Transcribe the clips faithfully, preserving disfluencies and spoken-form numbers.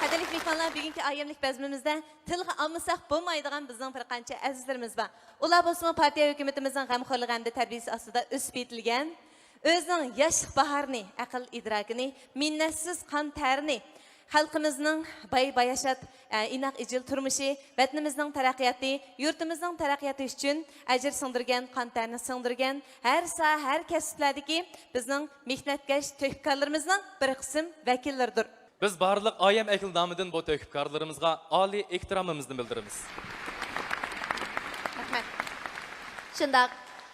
قەدىرلىك مېھمانلار، بۈگۈنكى ئايەملىك بەزمىمىزدە تىلغا ئالمىساق بولمايدىغان بىزنىڭ بىر قانچە ئەزىزلىرىمىز بار. ئۇلار بولسىمۇ پارتىيە ھۆكۈمىتىمىزنىڭ غەمخورلۇقى ھەمدە تەربىيىسى ئاستىدا ئۆسۈپ يېتىلگەن، ئۆزىنىڭ ياشلىق باھارىنى، ئەقىل ئىدراكىنى، مىننەتسىز قان تەرىنى، خەلقىمىزنىڭ باي باياشات، ئە، ئىناق ئىجىل تۇرمۇشى، ۋەتىنىمىزنىڭ تەرەققىياتى، يۇرتىمىزنىڭ تەرەققىياتى ئۈچۈن ئەجىر سىڭدۈرگەن، قان تەرنى سىڭدۈرگەن ھەر ساھە، ھەر كەسىپلەردىكى بىزنىڭ مېھنەتكەش تۆھپىكارلىرىمىزنىڭ بىر قىسىم ۋەكىللىرىدۇر. بىز بارلىق ئايەم ئەھلى نامىدىن بۇ تۆھپىكارلىرىمىزغا ئالىي ئېھتىرامىمىزنى بىلدۈرىمىز. رەھمەت. شۇنداق،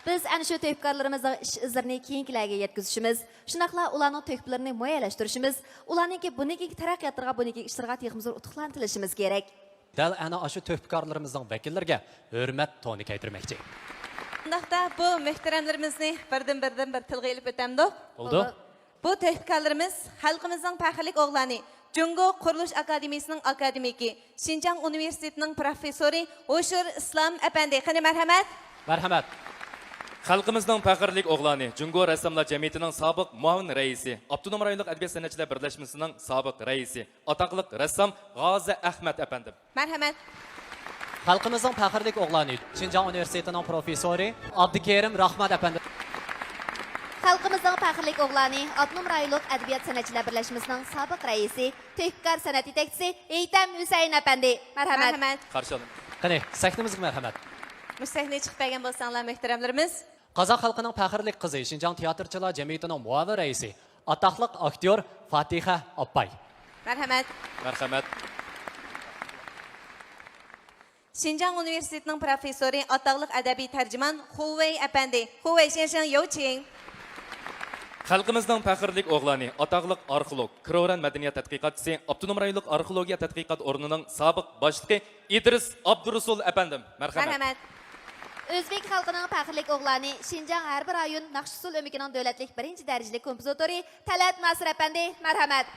بىز ئەنە شۇ تۆھپىكارلىرىمىزنىڭ ئىش ئىزلىرىنى كېيىنكىلەرگە يەتكۈزۈشىمىز، شۇنداقلا ئۇلارنىڭ تۆھپىلىرىنى مۇئەييەنلەشتۈرۈشىمىز، ئۇلارنىڭكى بۇنىڭ كېيىنكى تەرەققىياتلىرىغا، بۇنىڭ كېيىنكى ئىشلىرىغا تېخىمۇ زور ئۇتۇقلارنى تىلىشىمىز كېرەك. دەل ئەنە ئاشۇ تۆھپىكارلىرىمىزنىڭ ۋەكىللىرىگە ھۆرمەت تونى كىيدۈرمەكچى. شۇنداقتا بۇ مۆھتەرەملىرىمىزنى بىردىن-بىردىن بىر تىلغا ئېلىپ ئۆتەمدۇق؟ بولىدۇ. بولىدۇ. بۇ تۆھپىكارلىرىمىز خەلقىمىزنىڭ پەخىرلىك ئوغلانى، جۇڭگو قۇرۇلۇش ئاكادېمىيىسىنىڭ ئاكادېمىكى، شىنجاڭ ئۇنىۋېرسىتېتىنىڭ پروفېسسورى ھوشۇر ئىسلام ئەپەندى. قېنى، مەرھەمەت! مەرھەمەت! خەلقىمىزنىڭ پەخىرلىك ئوغلانى، جۇڭگو رەسساملار جەمئىيىتىنىڭ سابىق مۇئاۋىن رەئىسى، ئاپتونوم رايونلۇق ئەدەبىيات سەنئەتچىلەر بىرلەشمىسىنىڭ سابىق رەئىسى، ئاتاقلىق رەسسام غازى ئەخمەت ئەپەندىم. مەرھەمەت. خەلقىمىزنىڭ پەخىرلىك ئوغلانى، شىنجاڭ ئۇنىۋېرسىتېتىنىڭ پروفېسسورى ئابدۇكېرىم راخمان ئەپەندىم. خەلقىمىزنىڭ پەخىرلىك ئوغلانى، ئاپتونوم رايونلۇق ئەدەبىيات سەنئەتچىلەر بىرلەشمىسىنىڭ سابىق رەئىسى، تۆھپىكار سەنئەت يېتەكچىسى ھېيتەم ھۈسەيىن ئەپەندى. مەرھەمەت. مەرھەمەت. قارشى ئالىمىز. قېنى، سەھنىمىزگە مەرھەمەت. مۇشۇ سەھنىگە چىقىپ بەرگەن بولساڭلار، مۆھتەرەملىرىمىز. قازاق خەلقىنىڭ پەخىرلىك قىزى، شىنجاڭ تىياتىرچىلار جەمئىيىتىنىڭ مۇئاۋىن رەئىسى، ئاتاقلىق ئاكتيور فاتىھە ئاپپاي. مەرھەمەت. مەرھەمەت. شىنجاڭ ئۇنىۋېرسىتېتىنىڭ پروفېسسورى، ئاتاقلىق ئەدەبىي تەرجىمان خۇ ۋېي ئەپەندى. خۇ ۋېي شيەنشيەن يوۋچىڭ. خەلقىمىزنىڭ پەخىرلىك ئوغلانى، ئاتاقلىق ئارخېئولوگ، كرورەن مەدەنىيەت تەتقىقاتچىسى، ئاپتونوم رايونلۇق ئارخېئولوگىيە تەتقىقات ئورنىنىڭ سابىق باشلىقى ئىدرىس ئابدۇرۇسۇل ئەپەندىم. مەرھەمەت. مەرھەمەت. ئۆزبېك خەلقىنىڭ پەخىرلىك ئوغلانى، شىنجاڭ ھەربىي رايون ناخشا-ئۇسسۇل ئۆمىكىنىڭ دۆلەتلىك بىرىنچى دەرىجىلىك كومپوزىتورى تەلئەت ناسىر ئەپەندى. مەرھەمەت.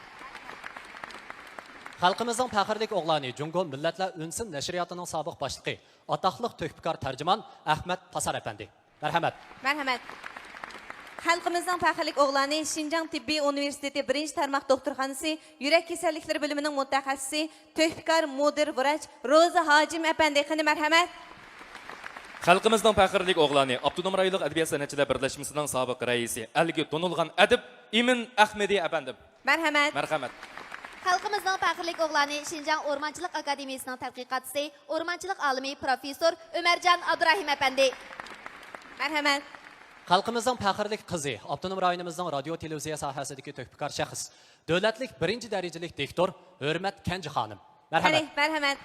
خەلقىمىزنىڭ پەخىرلىك ئوغلانى، جۇڭگو مىللەتلەر ئۈنسۇن نەشرىياتىنىڭ سابىق باشلىقى، ئاتاقلىق تۆھپىكار تەرجىمان ئەخمەت پاسار ئەپەندى. مەرھەمەت. مەرھەمەت. خەلقىمىزنىڭ پەخىرلىك ئوغلانى، شىنجاڭ تېببىي ئۇنىۋېرسىتېتى بىرىنچى تارماق دوختۇرخانىسى يۈرەك كېسەللىكلىرى بۆلۈمىنىڭ مۇتەخەسسىسى، تۆھپىكار مۇدىر ۋراچ روزا ھاجىم ئەپەندى. قېنى، مەرھەمەت. خەلقىمىزنىڭ پەخىرلىك ئوغلانى، ئاپتونوم رايونلۇق ئەدەبىيات سەنئەتچىلەر بىرلەشمىسىنىڭ سابىق رەئىسى، ئەلگە تونۇلغان ئەدىب ئىمىن ئەخمىدى ئەپەندىم. مەرھەمەت. مەرھەمەت. خەلقىمىزنىڭ پەخىرلىك ئوغلانى، شىنجاڭ ئورمانچىلىق ئاكادېمىيىسىنىڭ تەتقىقاتچىسى، ئورمانچىلىق ئالىمى پروفېسسور ئۆمەرجان ئابدۇراھىم ئەپەندى. مەرھەمەت. خەلقىمىزنىڭ پەخىرلىك قىزى، ئاپتونوم رايونىمىزنىڭ رادىيو تېلېۋىزىيە ساھەسىدىكى تۆھپىكار شەخس، دۆلەتلىك بىرىنچى دەرىجىلىك دىكتور ھۆرمەت كەنجى خانىم. مەرھەمەت. قېنى، مەرھەمەت.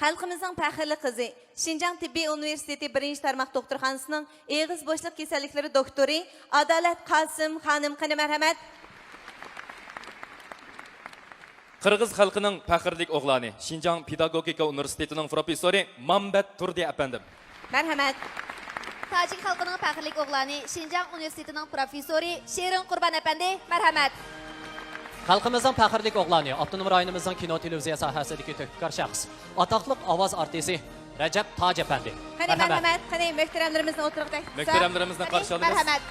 خەلقىمىزنىڭ پەخىرلىك قىزى، شىنجاڭ تېببىي ئۇنىۋېرسىتېتى بىرىنچى تارماق دوختۇرخانىسىنىڭ ئېغىز بوشلۇق كېسەللىكلىرى دوكتورى ئادالەت قاسىم خانىم. قېنى، مەرھەمەت. قىرغىز خەلقىنىڭ پەخىرلىك ئوغلانى، شىنجاڭ پېداگوگىكا ئۇنىۋېرسىتېتىنىڭ پروفېسسورى مامبەت تۇردى ئەپەندىم. مەرھەمەت. تاجىك خەلقىنىڭ پەخىرلىك ئوغلانى، شىنجاڭ ئۇنىۋېرسىتېتىنىڭ پروفېسسورى شېرىن قۇربان ئەپەندى. مەرھەمەت. خەلقىمىزنىڭ پەخىرلىك ئوغلانى، ئاپتونوم رايونىمىزنىڭ كىنو تېلېۋىزىيە ساھەسىدىكى تۆھپىكار شەخس، ئاتاقلىق ئاۋاز ئارتىسى رەجەپ تاج ئەپەندى. قېنى، مەرھەمەت. مەرھەمەت. قېنى، مۆھتەرەملىرىمىزنى ئوتتۇرىغا تەكلىپ قىلساق. مۆھتەرەملىرىمىزنى قېنى، قارشى ئالىمىز. مەرھەمەت.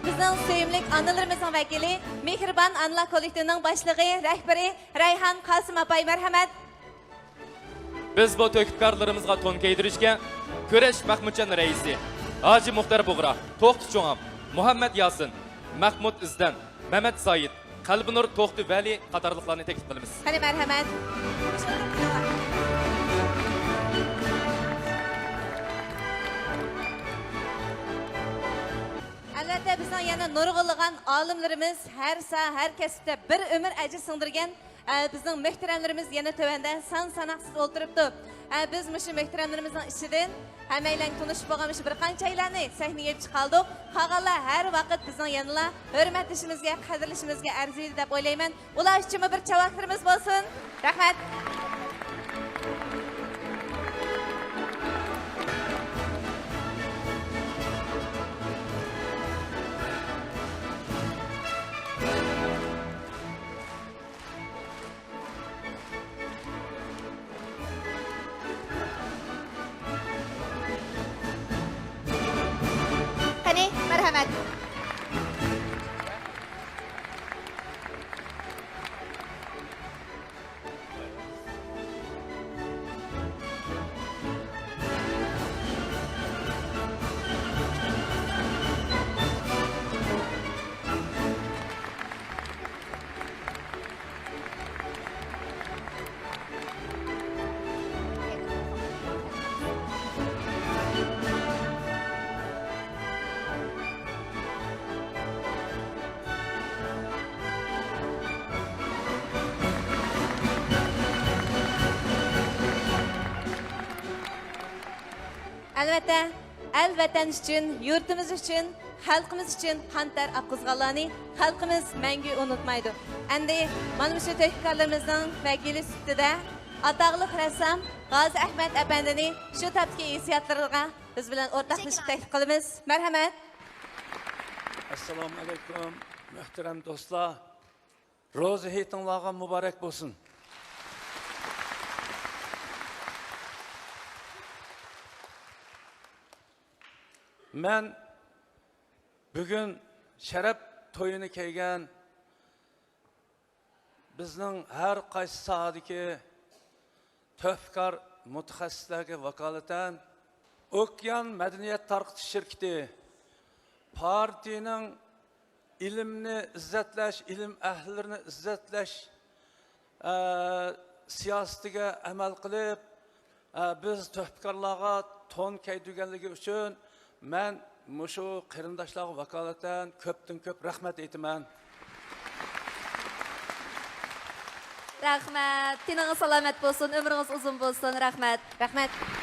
بىزنىڭ سۆيۈملۈك ئانىلىرىمىزنىڭ ۋەكىلى، مېھرىبان ئانىلار كوللېكتىۋىنىڭ باشلىقى، رەھبىرى رەيھان قاسىم ئاپاي، مەرھەمەت. بىز بۇ تۆھپىكارلىرىمىزغا تون كىيدۈرۈشكە كۈرەش مەخمۇتجان رەئىسى، ھاجى مۇختەر بۇغرا، توختى چوڭام، مۇھەممەد ياسىن، مەخمۇت ئىزدەن، مەمەت سايىت، قەلبىنۇر توختى ۋەلى قاتارلىقلارنى تەكلىپ قىلىمىز. قېنى، مەرھەمەت. ئەلۋەتتە، بىزنىڭ يەنە نۇرغۇنلىغان ئالىملىرىمىز، ھەر ساھە، ھەر كەسىپتە بىر ئۆمۈر ئەجىر سىڭدۈرگەن، ئە، بىزنىڭ مۆھتەرەملىرىمىز يەنە تۆۋەندە سان ساناقسىز ئولتۇرۇپتۇ. ئە، بىز مۇشۇ مۆھتەرەملىرىمىزنىڭ ئىچىدىن ھەممەيلەن تونۇشۇپ بولغان مۇشۇ بىر قانچەيلەننى سەھنىگە ئېلىپ چىقالدۇق. قالغانلار ھەر ۋاقىت بىزنىڭ يەنىلا ھۆرمەتلىشىمىزگە، قەدىرلىشىمىزگە ئەرزىيدۇ دەپ ئويلايمەن. ئۇلار ئۈچۈنمۇ بىر چاۋاكلىرىمىز بولسۇن. رەھمەت. قېنى، مەرھەمەت. نۆۋەتتە ئەل ۋەتەن ئۈچۈن، يۇرتىمىز ئۈچۈن، خەلقىمىز ئۈچۈن قان تەر ئاققۇزغانلارنى خەلقىمىز مەڭگۈ ئۇنتۇمايدۇ. ئەمدى مانا مۇشۇ تۆھپىكارلىرىمىزنىڭ ۋەكىلى سۈپىتىدە ئاتاقلىق رەسسام غازى ئەھمەت ئەپەندىنى شۇ تاپتىكى ھېسسىياتلىرىغا بىز بىلەن ئورتاقلىشىپ تەكلىپ قىلىمىز. مەرھەمەت. ئەسسالامۇ ئەلەيكۇم، مۆھتەرەم دوستلار. روزا ھېيتىڭلارغا مۇبارەك بولسۇن. مەن بۈگۈن شەرەپ تويىنى كەيگەن بىزنىڭ ھەر قايسى ساھەدىكى تۆھپىكار مۇتەخەسسىسلەرگە ۋاكالىتەن، ئوكيان مەدەنىيەت تارقىتىش شىركىتى پارتىيىنىڭ ئىلىمنى ئىززەتلەش، ئىلىم ئەھلىلىرىنى ئىززەتلەش، ئە، سىياسىتىگە ئەمەل قىلىپ، ئە، بىز تۆھپىكارلارغا تون كەيدۈرگەنلىكى ئۈچۈن مەن مۇشۇ قېرىنداشلارغا ۋاكالىتەن كۆپتىن كۆپ رەھمەت ئېيتىمەن. رەھمەت. تېنىڭىز سالامەت بولسۇن، ئۆمرىڭىز ئۇزۇن بولسۇن. رەھمەت. رەھمەت.